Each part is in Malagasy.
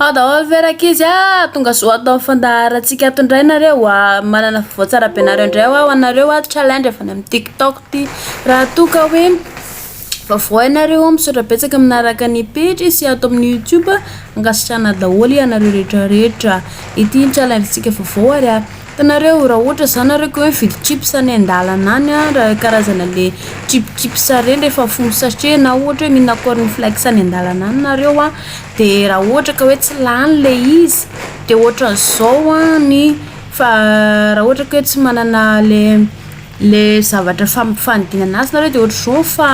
Ao daholo ve rankizy a! Tonga soa ato amin'ny fandaharantsika ato indray nareo a! Manana vaovao tsara be nareo indray aho ho anareo a! Challenge avy any amin'ny TikTok ity. Raha toa ka hoe vaovao ianareo, misaotra betsaka manaraka ny page sy ato amin'ny YouTube. Ankasitrahana daholo ianareo rehetra rehetra. Ity ny challenge-ntsika vaovao ary a! Hitanareo, raha ohatra izany nareo ka hoe mividy chips any an-dalana any a, raha karazana le chip chips ireny rehefa mifono sachet na ohatra hoe mihinana corn flakes any an-dalana any nareo a, de raha ohatra ka hoe tsy lany le izy de ohatran'izao a ny fa raha ohatra ka hoe tsy manana le le zavatra fam- fanodinana anazy nareo de ohatr'izao fa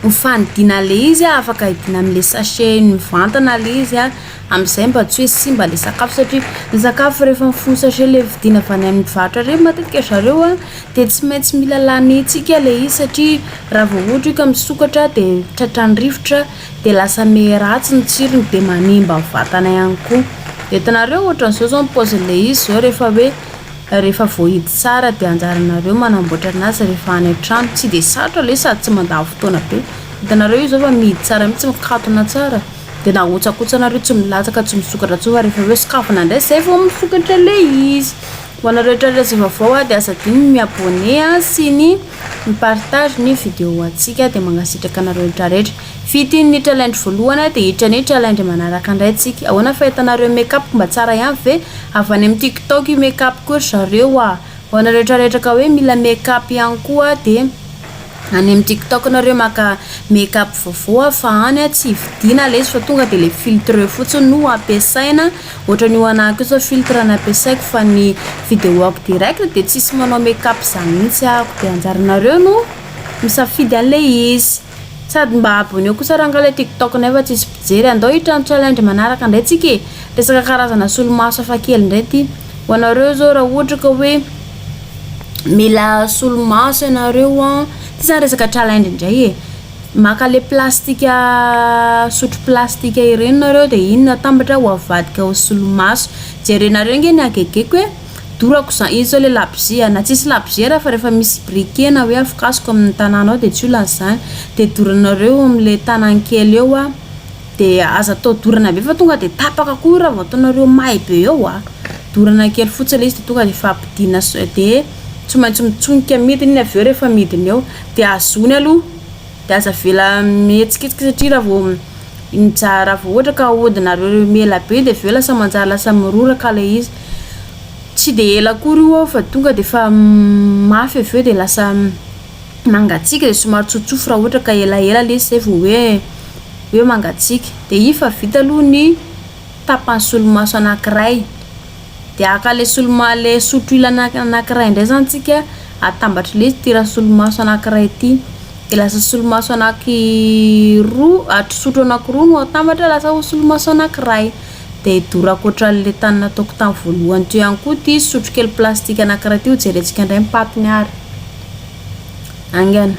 ny fanodina le izy a, afaka aidina amin'le sachet mivantana le izy a, amin'izay mba tsy hoe simba le sakafo satria ny sakafo rehefa mifono sachet le vidiana avy any amin'ny mpivarotra reny matetika zareo a de tsy maintsy mila lanitsika le izy satria raha vao ohatra io ka misokatra de tratran'ny rivotra de lasa miharatsy ny tsirony de manimba ny vatana ihany koa. De hitanareo ohatran'izao zao ny paozin'le izy zao rehefa hoe rehefa voahidy tsara de anjaranareo manamboatra anazy rehefa any an-trano, tsy de sarotra le izy sady tsy mandany fotoana be. Hitanareo io zao fa mihidy tsara mihitsy, mikatona tsara de na ahotsakotsanareo tsy milatsaka tsy misokatra intsony fa rehefa hoe sokafana indray zay vao misokatra le izy. Ho anareo rehetra rehetra izay vaovao a de aza adino ny mi-abonner sy ny mi-partage ny vidéo antsika de mankasitraka anareo rehetra rehetra. Vita iny ny challenge voalohany de hiditra ny challenge manaraka indray tsika. Ahoana fahitanareo make-up mba tsara ihany ve? Avy any amin'ny TikTok io make-up ko ry zareo a. Ho anareo rehetra rehetra ka hoe mila make-up ihany koa de any amin'ny TikTok nareo maka make-up vaovao fa any a tsy vidiana le izy fa tonga de le filtre fotsiny no ampiasaina. Ohatran'io anahako io zao filtre no ampiasaiko fa ny vidéo-ako direct de tsisy manao make-up zany mihitsy ahako de anjaranareo no misafidy an'le izy. Sady mba abonneo kosa rangahy le TikTok nefa tsisy mpijery. Andao hiditra ny challenge manaraka indray tsika e. Resaka karazana solomaso hafakely indray ity. Ho anareo zao raha ohatra ka hoe mila solomaso ianareo a, ity zany resaka challenge indray e. Maka le plastika sotro plastika ireny nareo de iny no atambatra ho avadika ho solomaso. Jerenareo nge ny hagegeko hoe dorako zany, iny zao le labozia na tsisy labozia ary fa rehefa misy briquet na hoe afokasoka amin'ny tanàna ao de tsy olana izany. De doranareo amin'le tanany kely eo a, de aza atao dorana be fa tonga de tapaka koa io raha vao ataonareo may be eo a. Dorana kely fotsiny le izy de tonga de efa ampidina de tsy maintsy mitsonika midina iny avy eo rehefa midina eo de azony aloha de aza avela mihetsiketsika satria raha vao mija- raha vao ohatra ka ahodinareo ela be de avy eo lasa manjary lasa miroraka le izy. Tsy de ela akory io fa tonga de efa mafy avy eo de lasa mangatsiaka de somary tsotsofo raha ohatra ka elaela le izy zay vao hoe hoe mangatsiaka. De iny fa vita aloha ny tapany solomaso anankiray. De haka le soloma- le sotro ilany anankiray indray zany tsika atambatry le izy ity raha solomaso anankiray ity. De lasa solomaso anaky roa, sotro anakiroa no atambatra lasa ho solomaso anankiray. De dorako ohatran'le tany nataoko tamin'ny voalohany teo ihany koa ity sotro kely plastika anankiray ity ho jerentsika indray ny patiny ary. Haingana.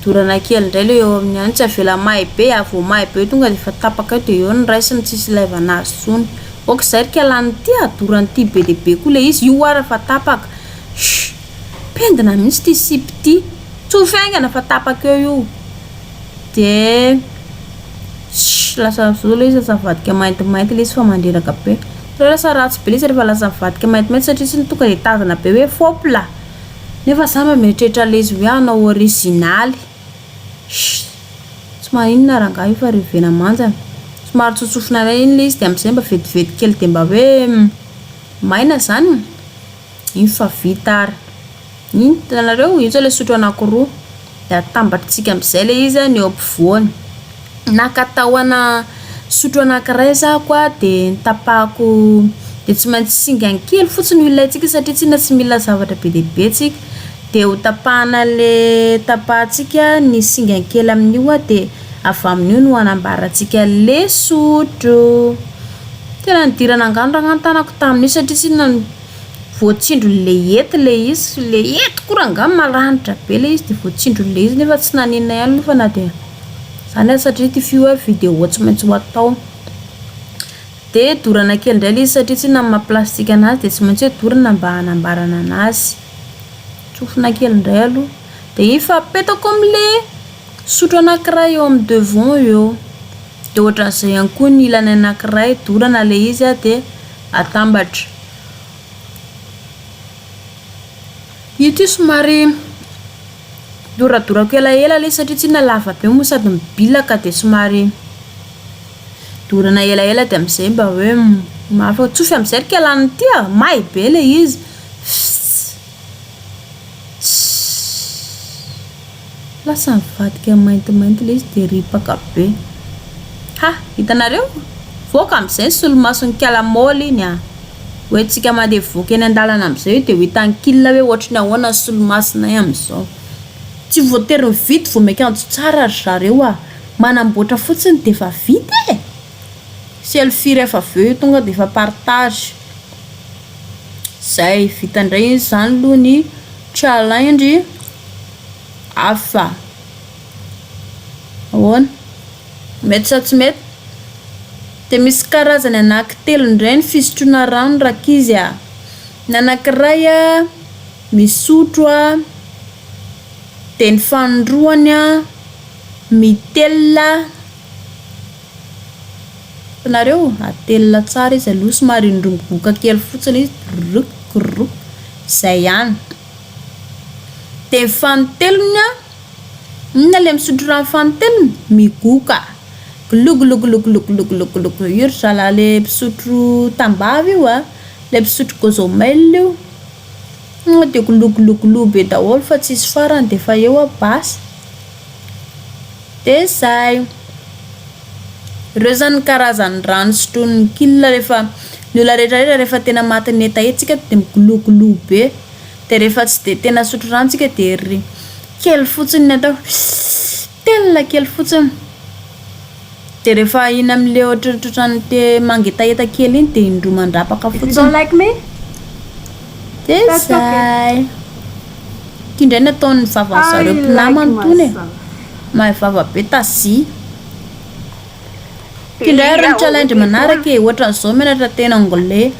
Dorana kely indray le eo amin'ny any, tsy avela may be a, vao may be tonga de efa tapaka eo de eo no raisina tsisy ilaivana azy intsony. Ok zay ry kalany ity a, dorana ity be dia be koa le izy, io ary efa tapaka. Chut! Pendina mihitsy ity sipa ity. Tsofy haingana fa tapaka eo io. De chut! Lasa zao le izy lasa mivadika maintimainty le izy fa mandreraka be. Satria lasa ratsy be le izy rehefa lasa mivadika maintimainty satria tsy tonga de tazana be hoe fôpla. Nefa za mba mieritreritra le izy hoe hanao originaly. Chut! Tsy maninona rangahy io fa revena manjana. Somary tsotsofina indray iny le izy de amin'izay mba vetivety kely de mba hoe maina zany. Iny fa vita ary. Iny hitanareo io zao le sotro anakiroa de atambatritsika amin'izay le izy ny eo ampovoany. Naka tahona sotro anankiray zako a de notapahako de tsy maintsy singany kely fotsiny no ilaintsika satria tsinona tsy mila zavatra be dia be tsika. De ho tapahana le tapahantsika ny singany kely amin'io a de avy amin'io no hanambarantsika le sotro. Tena nidirana angano rangahy ny tanako tamin'io satria tsinona voatsindron'le hety le izy, le hety koa rangahy maranitra be le izy de voatsindron'le izy nefa tsy naninona ihany aloha fa na de zany aza satria ity fio vidéo tsy maintsy ho atao. De dorana kely indray le izy satria tsinona amin'ny maha plastika anazy de tsy maintsy hoe dorana mba hanambarana anazy. Tsofina kely indray aloha. De iny fa apetako amin'le sotro anankiray eo amin'ny devant eo. Dia ohatran'izay ihany koa ny ilany anankiray, dorana ilay izy dia atambatra. Ity somary doradorako elaela ilay izy satria tsinona lava be moa sady mibilaka dia somary dorana elaela dia amin'izay mba hoe mafy. Tsofy amin'izay ry kialana ity a! May be ilay izy. Lasa nivadika maintimainty ilay izy dia ripaka be. Ha! Hitanareo? Voaka amin'izay ny solomason'i Kiala Môly iny a! Hoentintsika mandeha mivoaka eny an-dalana amin'izay io dia ho hitan'i Kila hoe ohatry ny ahoana ny solomasonay amin'izao. Tsy voatery mividy vao miakanjo tsara ry zareo a! Manamboatra fotsiny dia efa vita e! Selfie rehefa avy eo io tonga dia efa partage. Zay, vita indray izany aloha ny challenge hafa. Ahoana? Mety sa tsy mety? Dia misy karazany anankitelo indray ny fisotroana rano rankizy a! Ny anankiray a, misotro a, dia ny fanindroany a, mitelina. Hitanareo? Atelina tsara izy aloha, somary indroa migoka kely fotsiny izy, brrrk grrrk, izay ihany. Dia ny fanintelony an, inona ilay misotro rano fanintelony? Migoka. Gloglogloglogloglogloglo, io ry zalahy ilay mpisotro tambavy io an, ilay mpisotro gozomel io. Tonga dia gloglogloglo be daholo fa tsisy farany dia efa eo aho basy. Dia izay. Ireo izany ny karazan'ny rano sotroin'ny kil rehefa, ny olona rehetra rehetra rehefa tena matin'ny hetaheta tsika dia migloglo be. Dia rehefa tsy dia tena misotro rano tsika dia ry kely fotsiny ny atao telina kely fotsiny. Dia rehefa iny amin'ilay ohatrohatran'ny te mangetaheta kely iny dia indroa mandrapaka If you fotsiny. don't like me, Dia that's okay. izay. Ity indray ny ataon'ny vavan'ny I zareo like mpinamana itony e. myself. Mahay vava be tasia. Ity indray ary ny challenge manaraka e, ohatran'izao mianatra teny anglais.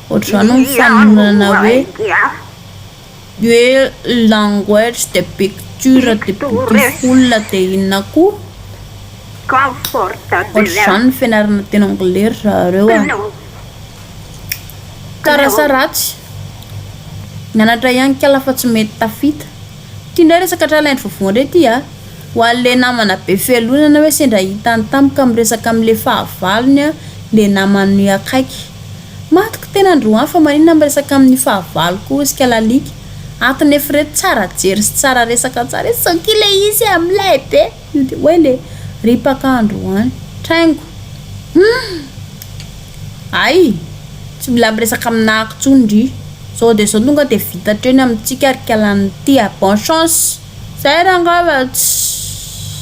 Ohatr'izany no mifaninana hoe hoe language de picture de beautiful de inona koa. Ohatr'izany ny fianarana teny anglais ry zareo a. Tsara sa ratsy? Nianatra ihany kala fa tsy mety tafita. Ity indray resaka challenge vaovao indray ity a. Ho an'ilay namana be fialonana hoe sendra hitany tampoka miresaka amin'ilay fahavalony ilay namany akaiky. Matiko tena androany fa maninona miresaka amin'ny fahavalo koa isika lalika. Ato nefa ireto tsara jery sy tsara resaka tsara e, sao kia ilay izy e, milay be. Io dia oay le ripaka androany. Traingo. Hum! Hay! Tsy mila miresaka aminahako intsony ndry. Zao dia zao tonga dia vita hatreo ny amintsika ry kalan'ity a. Bonne chance. Zay rangah fa tsy.